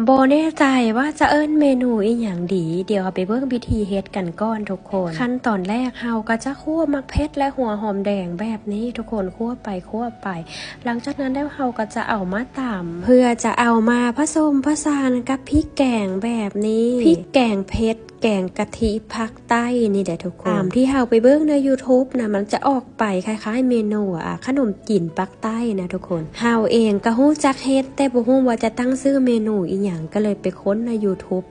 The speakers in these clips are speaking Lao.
ບໍ່ແນ່ໃຈວ່າຈະເອີ້ນເມນູອີ່ຫຍັງດີ, ດຽວເຮົາໄປເບິ່ງວິທີເຮັດກັນກ່ອນທຸກຄົນ. ຂັ້ນຕອນແລກເຮົາກໍຈະຂົ້ວໝາກເຜັດ ແລະ ຫົວຫອມແດງແບບນີ້ທຸກຄົນ, ຂົ້ວໄປຂົ້ວໄປ. ຫຼັງຈາກນັ້ນແລ້ວເຮົາກໍຈະເອົາມາຕຳ ເພື່ອຈະເອົາມາຜະສົມປະສານກັບພິກແກງແບບນີ້, ພິກແກງເຜັດ ແກງກະທິພາກໃຕ້ນີ້ແຫຼະທຸກຄົນ. ຕາມທີ່ເຮົາໄປເບິ່ງໃນ YouTube ນະ ມັນຈະອອກໄປຄ້າຍໆເມນູ ອາ ຂະໜົມຈີນພາກໃຕ້ນະທຸກຄົນ. ເຮົາເອງກໍຮູ້ຈັກເຮັດ ແຕ່ບໍ່ຮູ້ວ່າຈະຕັ້ງຊື່ເມນູອີ່ຫຍັງ, ກໍເລີຍໄປຄົ້ນໃນ YouTube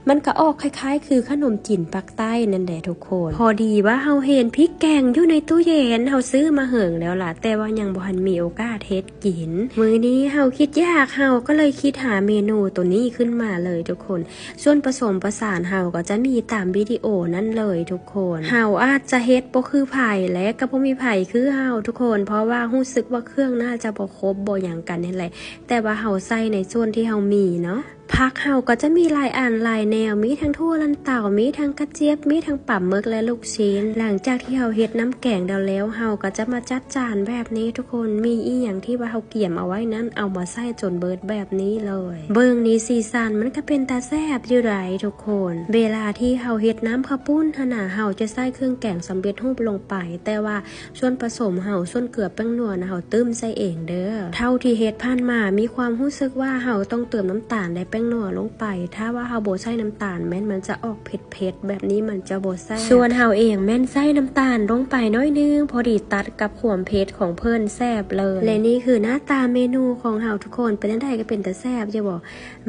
ມັນກໍອອກຄ້າຍໆຄືຂະໜົມຈີນພາກໃຕ້ນັ້ນແຫຼະທຸກຄົນ. ພໍດີວ່າເຮົາເຫັນພິກແກງຢູ່ໃນຕູ້ເຢັນ, ເຮົາຊື້ມາເຫິງແລ້ວລະ ແຕ່ວ່າຍັງບໍ່ທັນມີໂອກາດເຮັດ ກິນ. ມື້ນີ້ເຮົາຄິດຢາກ ເຮົາກໍເລີຍຄິດຫາເມນູໂຕນີ້ຂຶ້ນມາເລີຍທຸກຄົນ. ສ່ວນປະສົມປະສານເຮົາກໍຈະມີຕາມວິດີໂອນັ້ນເລີຍທຸກຄົນ. ເຮົາອາດຈະເຮັດບໍ່ຄືໃຜ ແລະ ກໍບໍ່ມີໃຜຄືເຮົາທຸກຄົນ, ເພາະວ່າຮູ້ສຶກວ່າເຄື່ອງໜ້າຈະບໍ່ຄົບບໍ່ຫຍັງກັນນີ້ແຫຼະ, ແຕ່ວ່າເຮົາໃສ່ໃນສ່ວນທີ່ເຮົາມີເນາະ. ຜັກເຮົາກໍຈະມີຫຼາຍອັນຫຼາຍແນວ, ມີທັງຖົ່ວລັນເຕົາ, ມີທັງກະຈຽບ, ມີທັງປາໝຶກ ແລະ ລູກຊີ້ນ. ຫຼັງຈາກທີ່ເຮົາເຮັດນ້ຳແກງແລ້ວແລ້ວ, ເຮົາກໍຈະມາຈັດຈານແບບນີ້ທຸກຄົນ. ມີອີ່ຫຍັງທີ່ວ່າເຮົາກຽມເອົາໄວ້ນັ້ນ ເອົາມາໃສ່ຈົນເບິດແບບນີ້ເລີຍ. ເບິ່ງນີ້ ສີສັນມັນກໍເປັນຕາແຊບຢູ່ໃດ໋ທຸກຄົນ. ເວລາທີ່ເຮົາເຮັດນ້ຳເຂົ້າປຸ້ນຫັ້ນນະ, ເຮົາຈະໃສ່ເຄື່ອງແກງສຳເລັດຮູບລົງໄປ, ແຕ່ວ່າ ສ່ວນປະສົມເຮົາ ສ່ວນເກືອແປ້ງນົວນະ ເຮົາຕື່ມໃສ່ເອງເດີ້. ເທົ່າທີ່ເຮັດຜ່ານມາ ມີຄວາມຮູ້ສຶກວ່າເຮົາຕ້ອງເຕີມນ້ຳຕານ ແລະ ແປ້ງນົວລົງໄປ. ຖ້າວ່າເຮົາບໍ່ໃສ່ນ້ຳຕານ ແມ່ນມັນຈະອອກເຜັດໆ ແບບນີ້ມັນຈະບໍ່ແຊບ. ສ່ວນເຮົາເອງແມ່ນໃສ່ນ້ຳຕານລົງໄປໜ້ອຍໜຶ່ງ ພໍດີຕັດກັບຄວາມເຜັດຂອງເພິ່ນແຊບເລີຍ. ແລະ ນີ້ຄືໜ້າຕາເມນູຂອງເຮົາທຸກຄົນ. ເປັນຈັ່ງໃດ ກໍເປັນຕາແຊບຢູ່ບໍ່?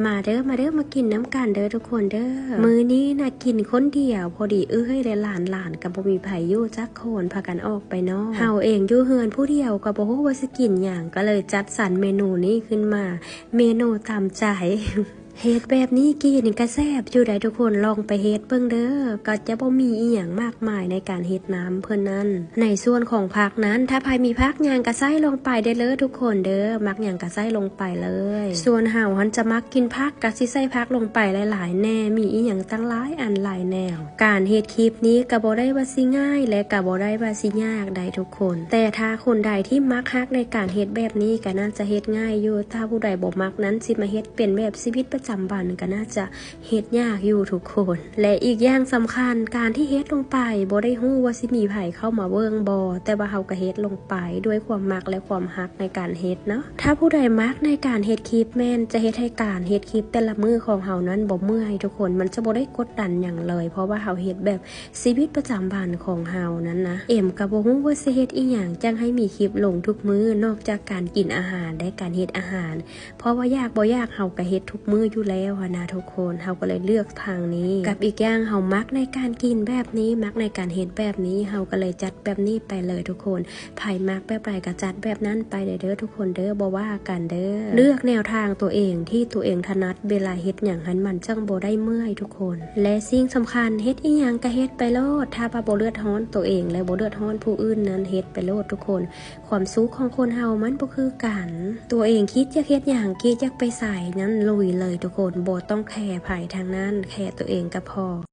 ມາເດີ້ ມາເດີ້ ມາກິນນຳກັນເດີ້ທຸກຄົນເດີ້. ມື້ນີ້ນະກິນຄົນດຽວ ພໍດີເອື້ອຍ ແລະ ຫຼານໆ ກໍບໍ່ມີໃຜຢູ່ຈັກຄົນ ພາກັນອອກໄປນອກ. ເຮົາເອງຢູ່ເຮືອນຜູ້ດຽວ ກໍບໍ່ຮູ້ວ່າຊິກິນຫຍັງ ກໍເລີຍຈັດສັນເມນູນີ້ຂຶ້ນມາ, ເມນູຕາມໃຈ. ເຮັດແບບນີ້ກິນກໍແຊບຢູ່ໃດ໋ທຸກຄົນ, ລອງໄປເຮັດເບິ່ງເດີ້. ກໍຈະບໍ່ມີອີ່ຫຍັງມາກມາຍໃນການເຮັດນຳເພິ່ນນັ້ນ. ໃນສ່ວນຂອງຜັກນັ້ນ ຖ້າໃຜມີຜັກຫຍັງກໍໃສ່ລົງໄປໄດ້ເລີຍທຸກຄົນເດີ້, ມັກຫຍັງກໍໃສ່ລົງໄປເລີຍ. ສ່ວນເຮົາຫັ້ນຈະມັກກິນຜັກ ກໍຊິໃສ່ຜັກລົງໄປຫຼາຍໆແດ່, ມີອີ່ຫຍັງຕັ້ງຫຼາຍອັນຫຼາຍແນວ. ການເຮັດຄລິບນີ້ກໍບໍ່ໄດ້ວ່າຊິງ່າຍ ແລະ ກໍບໍ່ໄດ້ວ່າຊິຍາກໃດ໋ທຸກຄົນ, ແຕ່ຖ້າຄົນໃດທີ່ມັກຮັກໃນການເຮັດແບບນີ້ ກໍໜ້າຈະເຮັດງ່າຍຢູ່. ຖ້າຜູ້ໃດບໍ່ມັກນັ້ນ ຊິມາເຮັດເປັນແບບຊີວິດປະຈຳວັນ ກໍໜ້າຈະ ເຮັດຍາກຢູ່ທຸກຄົນ. ແລະ ອີກຢ່າງສຳຄັນ ການທີ່ເຮັດລົງໄປ ບໍ່ໄດ້ຮູ້ວ່າຊິມີໃຜເຂົ້າມາເບິ່ງບໍ່, ແຕ່ວ່າເຮົາກໍເຮັດລົງໄປດ້ວຍຄວາມມັກ ແລະ ຄວາມຮັກໃນການເຮັດເນາະ. ຖ້າຜູ້ໃດມັກໃນການເຮັດຄລິບ ແມ່ນຈະເຮັດໃຫ້ການເຮັດຄລິບແຕ່ລະມື້ຂອງເຮົານັ້ນບໍ່ເມື່ອຍທຸກຄົນ, ມັນຈະບໍ່ໄດ້ກົດດັນຫຍັງເລີຍ ເພາະວ່າເຮົາເຮັດແບບຊີວິດປະຈຳວັນຂອງເຮົານັ້ນນະ. ເອັມກໍບໍ່ຮູ້ວ່າຊິເຮັດອີ່ຫຍັງຈັ່ງໃຫ້ມີຄລິບລົງທຸກມື້ ນອກຈາກການກິນອາຫານ ແລະ ການເຮັດອາຫານ. ເພາະວ່າຢາກບໍ່ຢາກເຮົາກໍເຮັດທຸກມື້ຢູ່ແລ້ວຫັ້ນນະທຸກຄົນ, ເຮົາກໍເລີຍເລືອກທາງນີ້. ກັບອີກຢ່າງເຮົາມັກໃນການກິນແບບນີ້ ມັກໃນການເຮັດແບບນີ້ ເຮົາກໍເລີຍຈັດແບບນີ້ໄປເລີຍທຸກຄົນ. ໃຜມັກແບບໃດກໍຈັດແບບນັ້ນໄປເດີທຸກຄົນເດີ, ບໍ່ວ່າກັນເດີ. ເລືອກແນວທາງຕົວເອງທີ່ຕົວເອງຖະໜັດ, ເວລາເຮັດຫຍັງຫັ້ນມັນຈັ່ງບໍ່ໄດ້ເມື່ອຍທຸກຄົນ. ແລະ ສິ່ງສຳຄັນ ເຮັດອີ່ຫຍັງກໍເຮັດໄປໂລດ, ຖ້າວ່າບໍ່ເດືອດຮ້ອນຕົວເອງ ແລະ ບໍ່ເດືອດຮ້ອນຜູ້ອື່ນນັ້ນ ເຮັດໄປໂລດທຸກຄົນ. ຄວາມສຸກຂອງຄົນເຮົາມັນບໍ່ຄືກັນ. ຕົວເອງຄິດຢາກເຮັດຫຍັງ ຄິດຢາກໄປໃສນັ້ນ ລຸຍເລີຍທຸກຄົນ, ບໍ່ຕ້ອງແຄໃຜທັງນັ້ນ, ແຄຕົວເອງກໍພໍ.